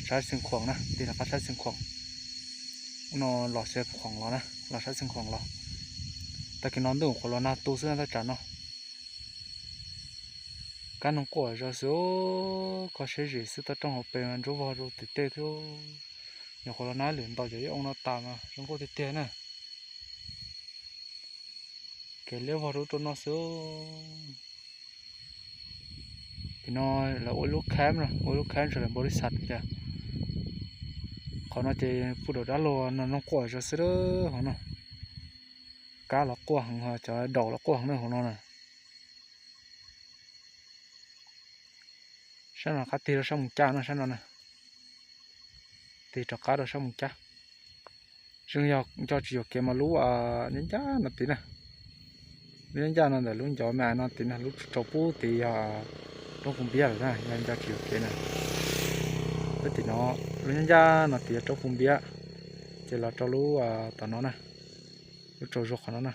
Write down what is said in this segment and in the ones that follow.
saib Xeev Khuam na, tig rov qab saib Xeev Khuam. No los Xeev Khuam los na, los saib Xeev Khuam los. Tag kis no ntuj qhuav los nag tu xwb na thaj tsam no. Kab noog quaj zog xwb, kho siab zim xwb, toj roob hauv pes mas nruab vog rau tim tej thiab. Nyuam qhuav los nag lwm ntau cov ib oo no tas mas zoo nkauj tiag tiag na. Kev liab vog rau ub rau no xwb. Tim no lawv ua lub camp no, ua lub camp rau lawv npau li xav tias qhov no ces pub daum dab laug no noog quaj zog xwb hauv no. Kab los quaj heev, cov daum los quaj heev na hauv no na. Sab no qab tig rau sab Moos Cab no, sab no na. Tig rov qab rau sab Moos Cab. Zoo yog nco tsis yuam kev mas lub ncaj ncaj no tid na. Lub ncaj ncaj no ntawm lub ncov me no tid na, lub tsaus pub tid yog roob Phu Npiab lawm na, yog nco tsis yuam kev na. Peb tim no, lub ncaj ncaj no tid yog roob Phu Npiab, ces los rau lub tom no na, lub tsaus zuag qhov no na.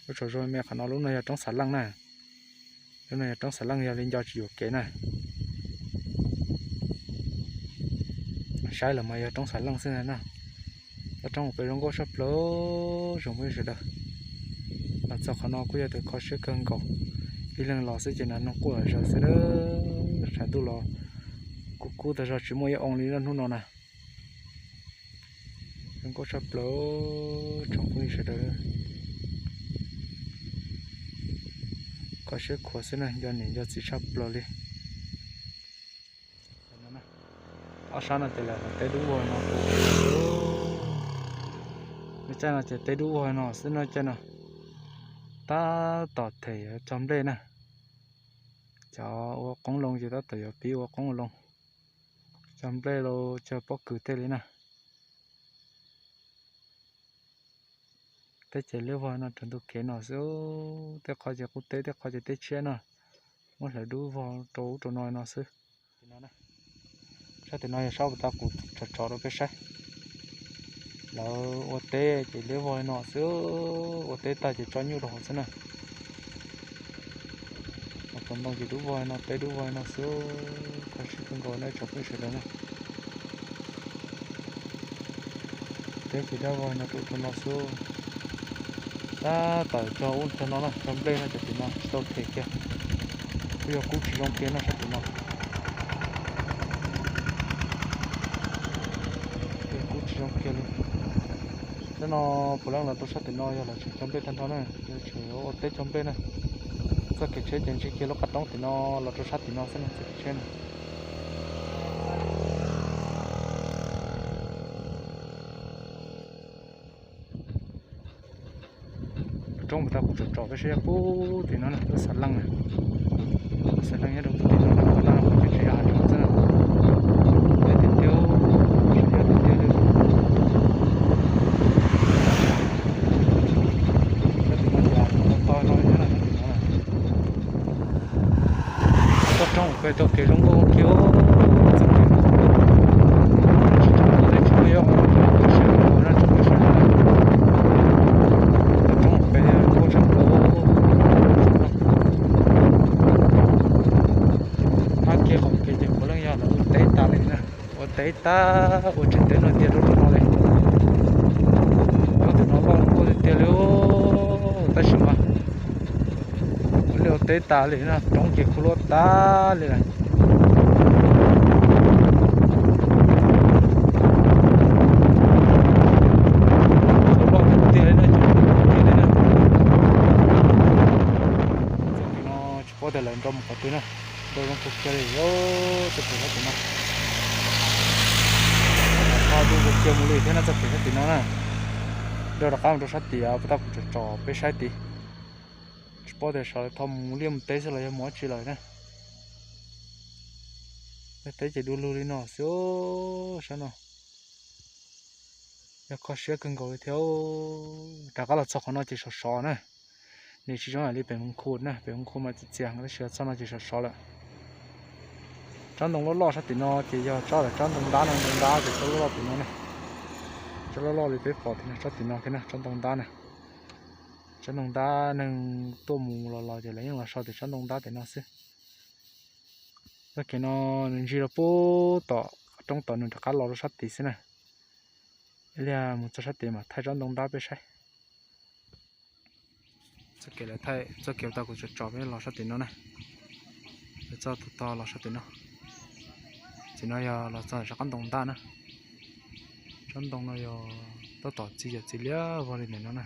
Lub tsaus zuag me qhov no, lub no yog roob Xav Leej na. Lub no yog roob Xav Leej, yog li nco tsis yuam kev na. Saib los mas yog roob Xav Leej xwb na. Toj roob pem zoo nkauj tshaj plaws, zoo phooj ywg sawv daws. Los txog qhov no kuj yog tias kho siab kawg nkaus. Ib leeg los xwb ces nas noog quaj zog xwb na. Tshav ntuj los kub kub tag zog tsis muaj ib oo li hnub no na. Zoo nkauj tshaj plaws tsoom phooj ywg sawv daws. Kho siab khuav xwb na, nco niam nco txiv tshaj plaws li. Ob sab no ces lawv teb dub vog no. Lub caij no ces teb dub vog no xwb no caij no. Tab tom them yuav cog nplej na. Cov ua qoob loo ces tab tom yuav pib ua qoob ua loo. Cog nplej los cog pob kws tej li na. Teb ces liab vog no rau ntu kev no xwb, tej qhov ces qub teb, tej qhov ces teb tshiab no, muab hlawv dub vog rau ub rau no no xwb. Sab tim no yog sab uas tab kuv tsom tsom rau peb saib. Lawv ua teb ces liab vog li no xwb, ua teb tag ces tso nyuj rau hauv xwb na. Hauv paus ntoo ces dub vog li no, teb dub vog li no xwb, kho siab kawg nkaus no tsoom phooj ywg sawv daws na. Teb ces dub vog li no rau ub rau no xwb. Tab tom cog ub cog no na, cog nplej no cov tim no tsis tau them kiag. Kuj yog kub tsis zoo kiag no sab tim no. Kuj yog kub tsis zoo kiag li. Sab no puav leej los rau sab tim no yog lawv tseem cog nplej tag nrho na, yog tseem ua teb cog nplej na. Txoj kev tsheb ces ntsib kiag lub qab roob tim no los rau sab tim no xwb na, txoj kev tsheb na. Roob uas tab kuv tsom tsom peb saib yog pub tim no na, lub Xav Leej na. Lub Xav Leej nyob rau pub tim no na, qhov no ces tsis yog hav zoov xwb na. Yog tiag tiag, yog tiag tiag li. Sab tim no ces to to no nyob na, sab tim no na. Toj roob pem tau kev zoo nkauj kiag. Toj roob pem nkauj tshaj plaws. Hab kiag qhov kev ces puav leej yog lawv ua teb tas li na. Ua teb tas ua tsev teb no tiag rau rau no li. Roob tim no loj nkauj tiag tiag li. Tab sis mas ua liaj ua teb tas li no, roob ces kuj loj tas li lawm. Loj tiag li na, tiag li na. Txoj kev no tsis paub tias lawv nrau mus qhov twg na. Nrau zoo kawg kiag li, txoj kev sab tim no. Ho dub kawg kiag mus li thiab na, txoj kev sab tim no na. Nrau rov qab mus rau sab tim uas tab kuv tsom tsom peb saib tid. Tsis paub tias sawv daws tho mus liaj mus teb xwb los yog mus dab tsi lawm na. Yog teb ces du lug li no xwb, sab no. Yog kho siab kawg nkaus li thiab. Rov qab los txog qhov no ces sov sov na. Nws tsis zoo li pem Moos Khu na, pem Moos Khu mas txias txias, tab sis txog no ces sov sov lawm. Tsob ntoo loj loj sab tim no ces yog tsob lawv tsob ntoo ntab no, ntoo ntab ces tsob loj loj tim no na. Tsob loj loj li peb pom tim no, tsob tim no thiab na, tsob ntoo ntab na. Tsob ntoo ntab neeg tuaj mus los los ces lawv yeej los so tias tsob ntoo ntab tim no xwb. Txoj kev no nws ntsig rau pub tom roob tom nws rov qab los rau sab tid xwb na. Ib pliag mus txog sab tid mam thaij tsob ntoo ntab peb saib. Txoj kev lawv thaij, txoj kev uas tau kuv tsom tsom peb los sab tim no na. Lawv txoj tus tog los sab tim no. Tim no yog los txog rov qab ntoo ntab na. Tsob ntoo no yog tab tom txi yam txi liab vog li ntawm no na.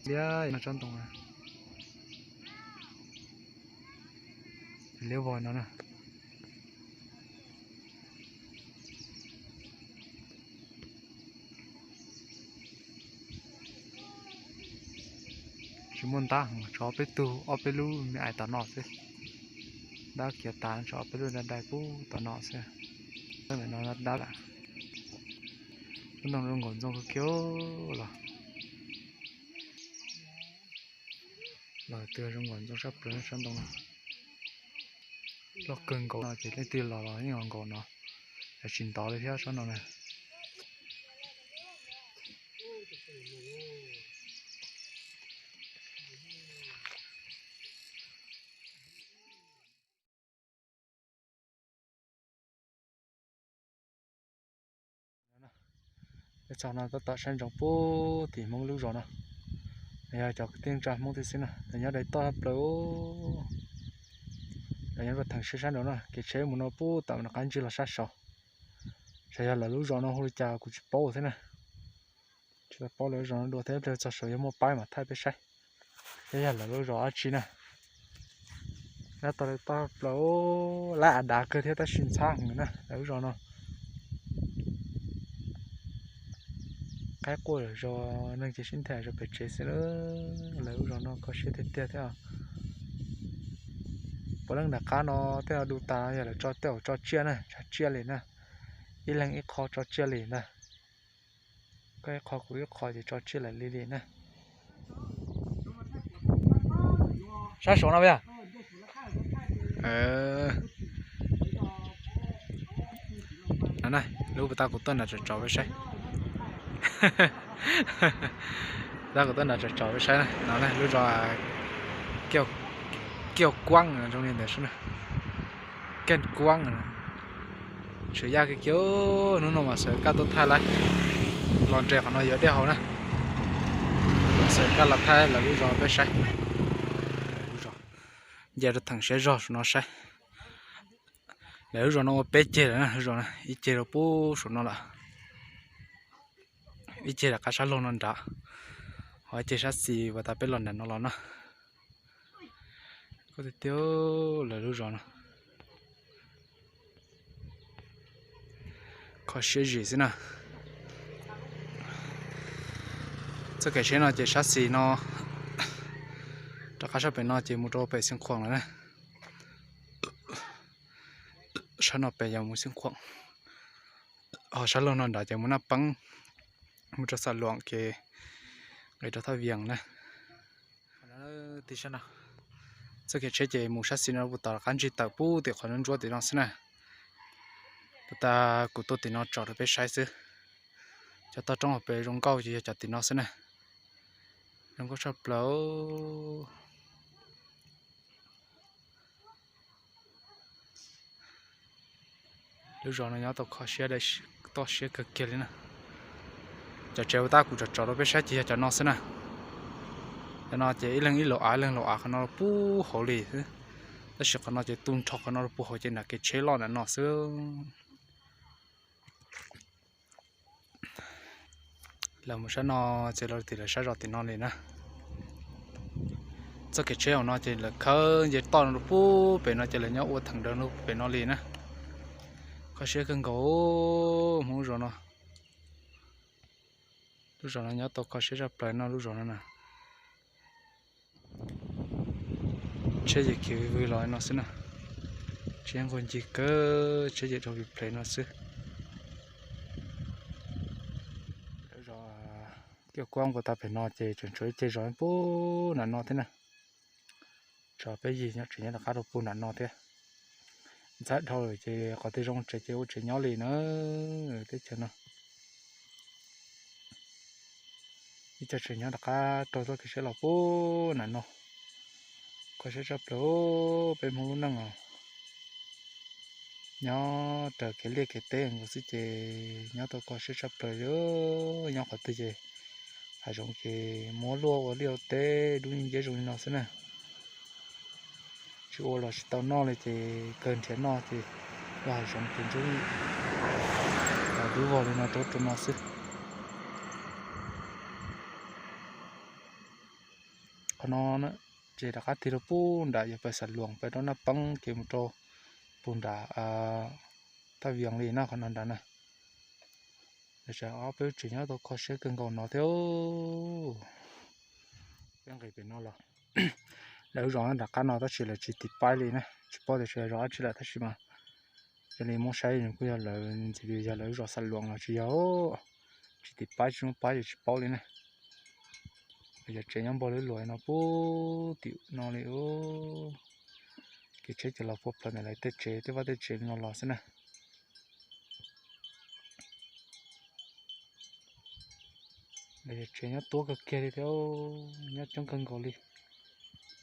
Liab no tsob ntoo na. Liab vog no na. Tsis muaj ntab heev, tshuav ob peb tug, ob peb lub me ais tom no xwb. Ntab khiav tas, tshuav ob peb lub dai dai pub tom no xwb. Ntawm no ntab lawm. Lub ntoo zoo nkaum ntxoov kawg kiag los. Los twb zoo nkaum ntxoov sab plaws sab ntoo no. Loj kawg nkaus no ces leej twg los los yeej los nkaum no. Yog tsis ntov li thiab sab no na. Peb txog no tab tom saib ntsoov pub tim Hmoob lub zos no. Yog cov kwv tij neej tsa Hmoob thiab xwb na, lawv nyob dai toj plaws. Lawv nyob rau theem siab sab nraud na, kev tsheb mus no pub tam rov qab ntsig los sab saud. Xyov yog lawv lub zos no hu li cas kuv tsis paub thiab na. Tsis tau paub lawv lub zos no dua thiab, ib pliag txog saud yog muaj paib mam thaij peb saib. Thiab yog lawv lub zos dab tsi na. Nyob tau li toj plaws, lab av dav kawg thiab tab sis ntxhab heev na lawv lub zos no. Qaib quaj zom zaws, neeg ces sib ntham zom pem tsev xwb na. Lawv lub zos no kho siab tiag tiag thiab. Puav leej nram qab no tej no du tas yog lawv tso tej zaum tso tsiaj na, tshav tsiaj li na. Ib leeg ib qho tso tsiaj li ntag. Koj ib qho kuv ib qho ces tso tsiaj lawm li li na. Sab saud no puas yog? No na, lub puas tab kuv tuaj nram tsom tsom peb saib. Tab kuv tuaj nram tsom tsom peb saib na, no na lub zos Kiaj Kuab zoo li ntawd xwb na. Kiaj Kuab. Tshwm yaj kiag kiag, hnub no mas xav kaj tuaj thaij lawm. Los nres qhov no yuav dej haus na. Xav kaj los thaij lawv lub zos peb saib. Nce rau theem siab zog saum no saib. Lawv lub zos no ua peb ceg lawm na, lub zos no ib ceg rau pub saum no lawm. Ib ceg rov qab sab laug no nrad, ho ib ceg sab xis uas tas peb los nram no los na. Koj tiag tiag, lawv lub zos no kho siab zim xwb na. Txoj kev tsheb no ces sab xis no rov qab sab pem no ces mus rau pem Xeev Khuam lawm na. Sab no pem yog mus Xeev Khuam, ho sab laug no nrad ces mus Naj Peeb, mus rau Xam Luam ces nqis rau Thaj Vias na. Tib sab no, txoj kev tsheb ces mus sab xis no puas tas rov qab ntsig tawm pub tim qhov ntsuab tim no xwb na. Puas tas kuv tuaj tim no tsom rau peb saib xwb. Cov toj roob hauv pes zoo nkauj ces yog cov tim no xwb na. Zoo nkauj tshaj plaws. Lub zos no nyob tau kho siab, toj siab kawg kiag li na. Cov tsev uas tab kuv tsom tsom rau peb saib ces yog cov no xwb na. Cov no ces ib leeg ib laum av, ib leeg laum av, qhov no pub hauv li xwb. Tab sis qhov no ces tu nrho qhov no rau puag hauv ces nram kev tsheb loj nram no xwb. Lawv mus sab no ces los tim lawv sab zos tim no li na. Txoj kev tsheb hauv no ces lawv khawb nce toj no rau pub pem no ces lawv nyob ua theem daws no pem no li na. Kho siab kawg nkaus Hmoob lub zos no. Lub zos no nyob tau kho siab tshaj plaws no lub zos no na. Tsheb ces khiav vwg vwg los no xwb na. Tsheb nquag ncig kawg, tsheb ces dhau vim ples no xwb. Zos Kiaj Kuab npua tag pem no ces tseem tshuav ib ce zos pub nram no thiab na. Tso peb yig nyob tseem nyob rov qab rau pug nram no thiab. Ntxhab dhau lawm ces qhov twg zoo tsev ces ua tsev nyob li na. Teb chaws no ib co tseem nyob rov qab rau txoj kev siab los pub nram no. Kho siab tshaj plaws peb Hmoob lub neej os. Nyob raws kev liaj kev teb nkaus xwb ces nyob tau kho siab tshaj plaws li. Nyob qhov twg ces hav zoov ces muab luaj ua liaj ua teb dub nceb zoo li no xwb na. Tsis ua los tsis tau noj li ces kawg nrhiav noj ces lub hav zoov ces ntsuab dub vog li no rau rau no xwb. Qhov no ces rov qab tig rau puag nram yog pais Xam Luas pais rau Naj Peeb ces mus rau puag nram Thaj Vias li na qhov no nrad na. Ob peb lub tsev nyob tau kho siab kawg nkaus no thiab. Peb nqis pem no los, lawv lub zos nram qab no tab sis lawv tsis tiv paib li na, tsis paub tias yog zos dab tsi lawm tab sis mas yog li muab saib kuj yog lawv ntxiv li yog lawv lub zos Xam Luas los tsis yog, tsis tiv paib tsis muab paib ces tsis paub li na. Yog tsev nyob npog lub luas no puag tim no li. Kev tsheb ces los puag plaws ntawm lawv tej tsev tej vaj tej tsev li no los xwb na. Lawv yog tsev nyob tuab kawg kiag li thiab, nyob coob kawg nkaus li.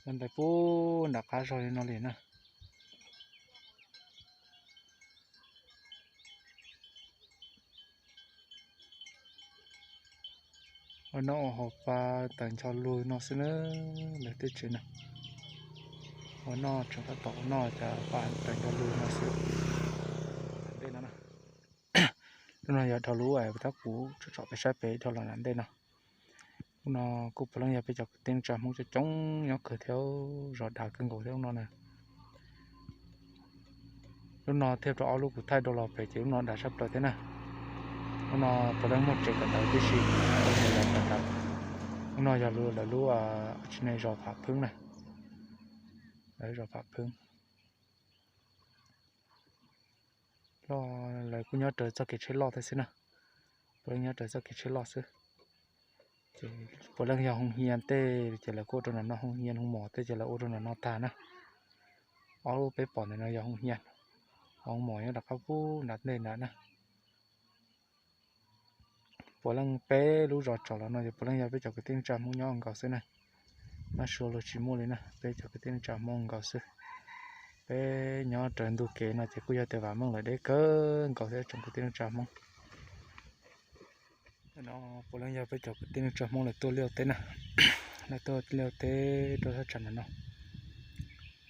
Nyob ntais puag nram qab zog li no li na. Ua noj ua haus pa tawm ncho lug no xwb na, lawv tej tsev na. Ua noj tseem tab tom ua noj cas pa tawm ncho lug no xwb. Ntej no, lub no yog dhau lub tab kuv tsom peb saib pem dhau los nram ntej no. Lub no kuj puav leej yog peb cov kwv tij neej tsa Hmoob coob coob nyob kawg thiab, zos dav kawg nkaus thiab lub no na. Lub no thiaj rau ob lub kuv thaij rau los pem ces lub no dav tshaj plaws thiab na. Lub no puav leej muaj tsev kawm ntawv tib si, lub no yog lawv lub tsis ne zos Pham Phwb na, lawv zos Pham Phwb. Lawv kuj nyob raws txoj kev tsheb loj thiab xwb na, puav leej nyob raws txoj kev tsheb loj xwb. Ces puav leej yog hoo hias tej ces lawv kuj ua rau nram no, hoo hias hoo mos tej ces lawv ua rau nram no tag na. Ob lub peb pom ntawm no yog hoo hias, hoo mos nyob rov qab puag nram ntej nrad na. Puav leej peb lub zos tsom los no ces puav leej yog peb cov kwv tij neej tsa Hmoob nyob nkaus xwb na. Nab sua luag tsis muaj li na, peb cov kwv tij neej tsa Hmoob nkaus xwb. Peb nyob raws ntug kev no ces kuj yog tias vam meej lawm deb kawg nkaus thiab tsoom kwv tij neej tsa Hmoob. No puav leej yog peb cov kwv tij neej tsa Hmoob lawv tuaj liaj teb na, lawv tuaj liaj teb rau thaj tsam no no.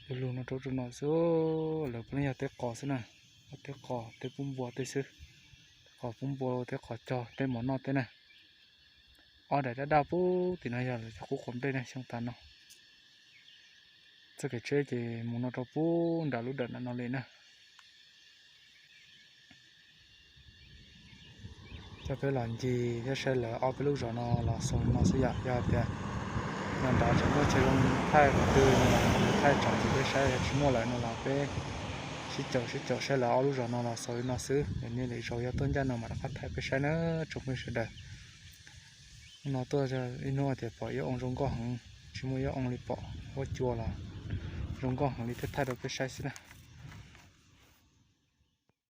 Yog lug no rau rau no xwb, lawv puav leej yog teb qos xwb na, teb qos teb pub npua tej xwb, teb qos pub npua teb qos cog teb mov noj tej na. Ob daim daj daj pub tim no yog lawv cov qub quav nplej na xyoo tas no. Txoj kev tsheb ces mus no rau pub nram lub dawm nram no li na. Coj peb los ncig thiab saib lawv ob peb lub zos no los xaus no xwb yom. Yog tias nyob nrad tseem muaj chaw zoo thaij qhov twg no los thaij tsom rau peb saib, yog tsis muaj lawm no los peb sib caum sib caum saib lawv ob lub zos no los xaus li no xwb. Yog niaj lwm zaus yog tuaj ncaj no mam rov qab thaij peb saib na tsoom phooj ywg sawv daws. Hnub no tuaj ib hnub tias pom ib oo zoo nkauj heev, tsis muaj ib oo li, pom huab cua los zoo nkauj heev li thiaj thaij rau peb saib xwb na.